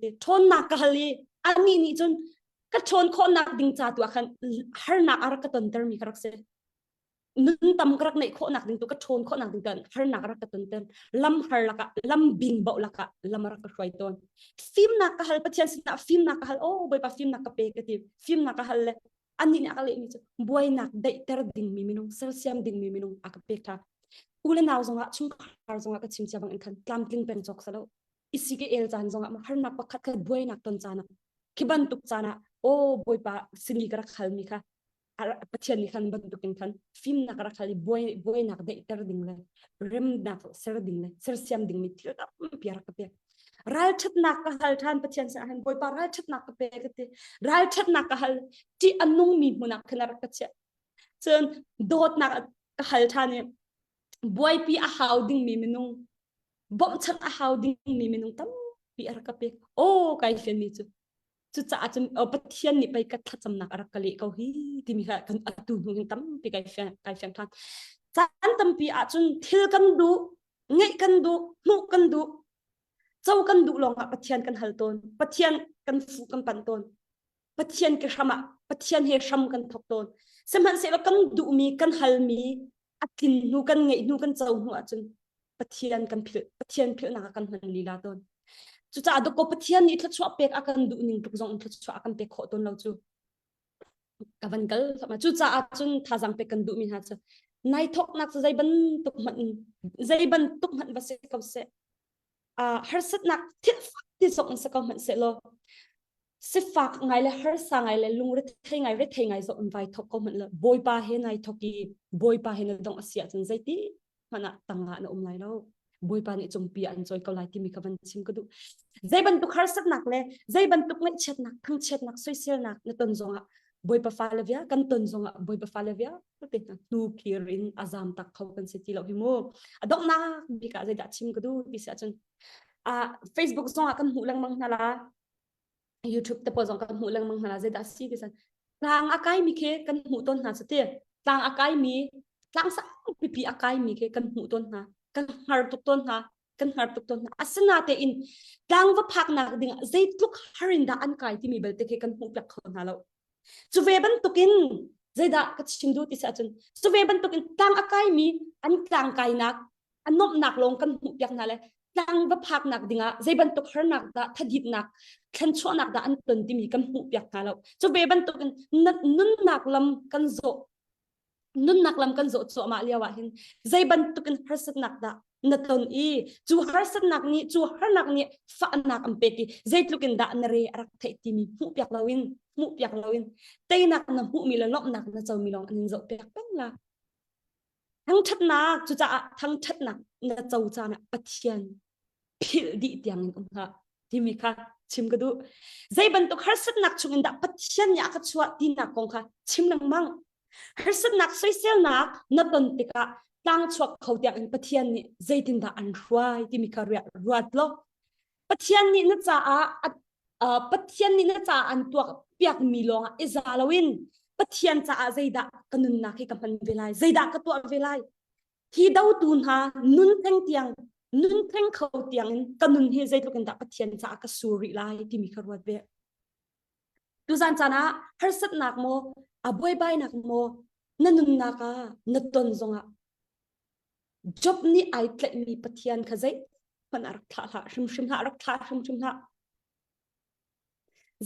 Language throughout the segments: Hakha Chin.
ti. Ṭhawnnak ka hal i anih nih cun ka ṭhawn khawhnak ding ca tu ah khan harnak a rak ka tontermi ka rak si. Nun tam ka rak neih khawhnak ding tu ka ṭhawn khawhnak ding tu harnak a rak ka tonter. Lam har lakah lam bing bauh lakah lam a rak ka hruai tawn. Fimnak ka hal Pathian sinah fimnak ka hal. Oh Bawipa fimnak ka pe ka ti. Fimnak ka hal le anih nih a ka lehmi cu buainak daihter dingmi minung sersiam dingmi minung a ka pek ṭha u le nau zongah chungkhar zongah ka chim cia bang in khan tlamtling peng cawk salo isi ke el caan zongah harnak pakhat khat buainak ton caan ah khi bantuk caan ah o bawipa sini ka rak halmi kha Pathian nih khan bantukin khan fimnak rak hal i buai buainak daihter ding le remnak ser ding le sersiam ding mi thil tampi rak ka pek Ralṭhatnak ka hal ṭhan Pathian sinah hin Bawipa ralṭhatnak ka pe ka ti. Ralṭhatnak ka hal ṭih a nungmi hmun ah khan a rak ka chiah. Cun dawtnak ka hal ṭhan i buaipi a hau dingmi minung bawmhchanh a hau dingmi minung tampi a rak ka pek. Aw kai fianmi cu cucaah cun Pathian nih pei ka thlacamnak a rak ka leh ko hi timi kha kan atu hnu hin tampi kai fiang kai fiang ṭhan. Caan tampi ahcun thil kan duh ngeih kan duh hmuh kan duh co kan duh lawngah Pathian kan hal tawn Pathian kan fuh kan panh tawn Pathian ke hram ah Pathian he hram kan thok tawn sihmanhsehlaw kan duhmi kan halmi a tlin hnu kan ngeih hnu kan co hnu ahcun Pathian kan philh Pathian philhnak ah kan hman lila tawn cucaah dawkaw Pathian nih thluachuah pek a kan duh ning tluk zong in thluachuah a kan pek khawh tawn lo cu ka van kal cucaah cun thazang pek kan duhmi hna cu nai thoknak cu zei bantuk hmanh zei bantuk hmanh va si ko seh uh, harsatnak thil fak ti zong in si ko hmanh seh law sifak ngai le harsa ngai le lungrethei ngai rethei ngai zong in vai thok ko hmanh le bawipa he nai thok i bawipa he na dong a si ahcun zeiti hmanh ah tangah na um lai lo bawipa nih cungpi an cawi ko lai timi ka van chim ka duh zei bantuk harsatnak le zei bantuk ngaihchiatnak thangchiatnak soiselnak na ton zongah bawipa fale via kan ton zongah bawipa fale via te hna hnu phir in a zam tak kho kan si ti lo hi mu a donghnak bik ah zeidah chim ka duh ti si ahcun uh, Facebook zongah kan hmuh lengmang hna la YouTube te pawl zong kan hmuh lengmang hna zeidah si ti san tlang a kai mi khi kan hmuh tawn hna cu ti tlang a kai mi tlang sang pipi a kai mi khi kan hmuh tawn hna kan hngar tuk tawn hna kan hngar tuk tawn hna asinatein tlang va phaknak ding ah zeitluk harin dah an kai timi belte khi kan hmuh piak kho hna lo cu ve bantukin zeidah ka chim duh ti si ahcun cu ve bantukin tlang a kaimi an tlang kainak a nuamhnak lawng kan hmuh piak hna le tlang va phaknak dingah zei bantuk harnak dah thaditnak thlenchuahnak dah an ton timi kan hmuh piak hna lo cu ve bantukin nunnak lam kan zawh nunnak lam kan zawh cuahmah lio ah hin zei bantukin harsatnak dah na ton i cu harsatnak nih cu harnak nih fahnak an pek i zeitluk in dah na re a rak theih timi hmuh piak loin hmuh piak loin teinak na hmuhmi le lawmhnak na comi lawng an in zoh piak peng la Thangṭhatnak cucaah thangṭhatnak na co caan ah Pathian philh dih tiangin um hlah timi kha chim ka duh. Zei bantuk harsatnak chungin dah Pathian nih a ka chuah tinak kong kha chim lengmang. Harsatnak soiselnak na ton tikah tlangchuak kho tiangin Pathian nih zeitindah an hruai timi kha ruat law Pathian nih na caah Pathian nih na caah an tuak piakmi lawngah i za loin Pathian caah zeidah ka nunnak hi ka hman ve lai zeidah ka tuah ve lai hi dotu hna nun theng tiang nun theng kho tiang in ka nun hi zeitluk in dah Pathian caah ka sur rih lai timi kha ruat ve tuzan caan ah harsatnak maw a buaibainak maw na nunnak ah na ton zongah Job nih ai tlaihmi Pathian kha zei hmanh a rak thlah hlah hrimhrim hlah rak thlah hrimhrim hlah.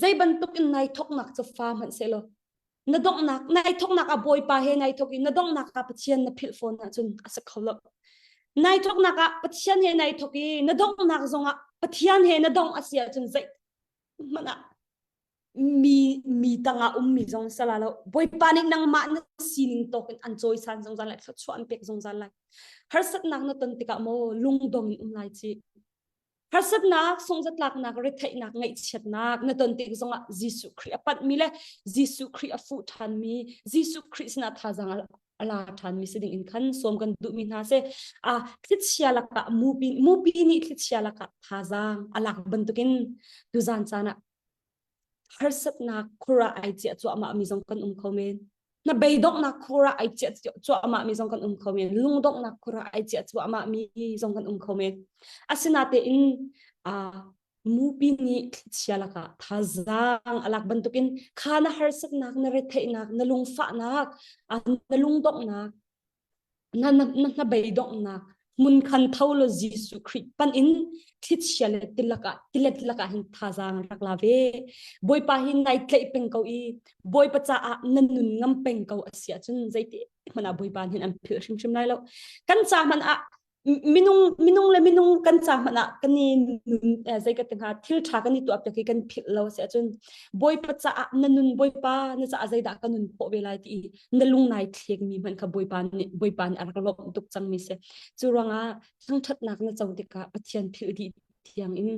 Zei bantuk in nai thoknak cu fa hmanh sehlaw na donghnak nai thoknak ah Bawipa he nai thok i na donghnak ah Pathian na philh fawn ahcun a si kho lo. Nai thoknak ah Pathian he nai thok i na donghnak zongah Pathian he na dongh a si ahcun zei hmanh ah mi mi tangah ummi zong sala lo bawipa nih nangmah na sining tawk in an cawisan zungzal lai thluachuah an pek zungzal lai harsatnak na ton tikah maw lungdong in um lai ci harsatnak sungzatlaknak retheihnak ngaihchiatnak na ton tik zongah Jesuh Khrih a panhmi le Jesuh Khrih a fuh ṭhanmi Jesuh Khrih sinah thazaang a la ṭhanmi si ding in khan sawm kan duhmi hna si a thlichia lakah mupi mupi nih thlichia lakah thazaang a lak bantukin tuzan caan ah harsatnak khur ah ai ciah cuahmah mi zong kan um kho men na beidonghnak khur ah ai ciah cuahmah mi zong kan um kho men lungdonghnak khur ah ai ciah cuahmah mi zong kan um kho men asinatein uh, Mupi nih thlichia lakah thazaang a lak bantukin kha na harsatnak, na retheihnak, na lungfahnak, na lungdonghnak, na na na hnabeidonghnak hmun khan tho law Jesuh Khrih pan in thlichia le tilak ah tilet lakah hin thazaang rak la ve. Bawipa hi nai tlaih peng ko i Bawipa caah na nun ngam peng ko a si ahcun zeiti hmanh ah Bawipa hin an philh hrimhrim lai lo. Kan ca hmanh ah minung minung le minung kan ca hmanh ah kan i nun zei ka ti hnga thil ṭha kan i tuah piak i kan philh lo si ahcun Bawipa caah na nun Bawipa na caah zeidah ka nun khawh ve lai ti i na lung nai thlek mi hmanh kha Bawipa nih Bawipa nih a rak lawmh tuk cang mi si. Cu ruangah thangṭhatnak na co tikah Pathian philh dih thiang in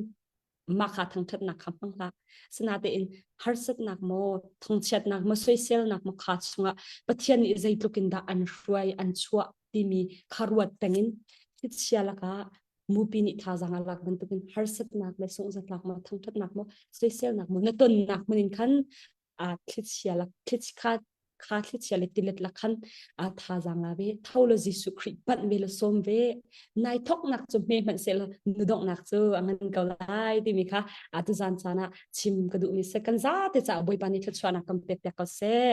mah kha thangṭhatnak kha hmang hlah. Sinatein harsatnak maw, thangchiatnak maw, soiselnak maw kha chungah Pathian nih zeitluk in dah an hruai, an chuah timi kha ruat pengin thlichia lakah mupi nih thazaang a lak bantukin harsatnak le sunghzatlak maw, thangṭhatnak maw, soiselnak maw na tonnak hmun in khan a thlichia lak thlichia kha thlichia le tilet lak khan a thazaang la ve tho lo Jesuh Khrih panh ve la sawm ve nai thoknak cu hme hmanh se la nu donghnak cu a ngan ko lai timi kha a tuzan caan ah chim ka duh mi se kan za te ca Bawipa nih thluachuahnak kan pek piak ko seh.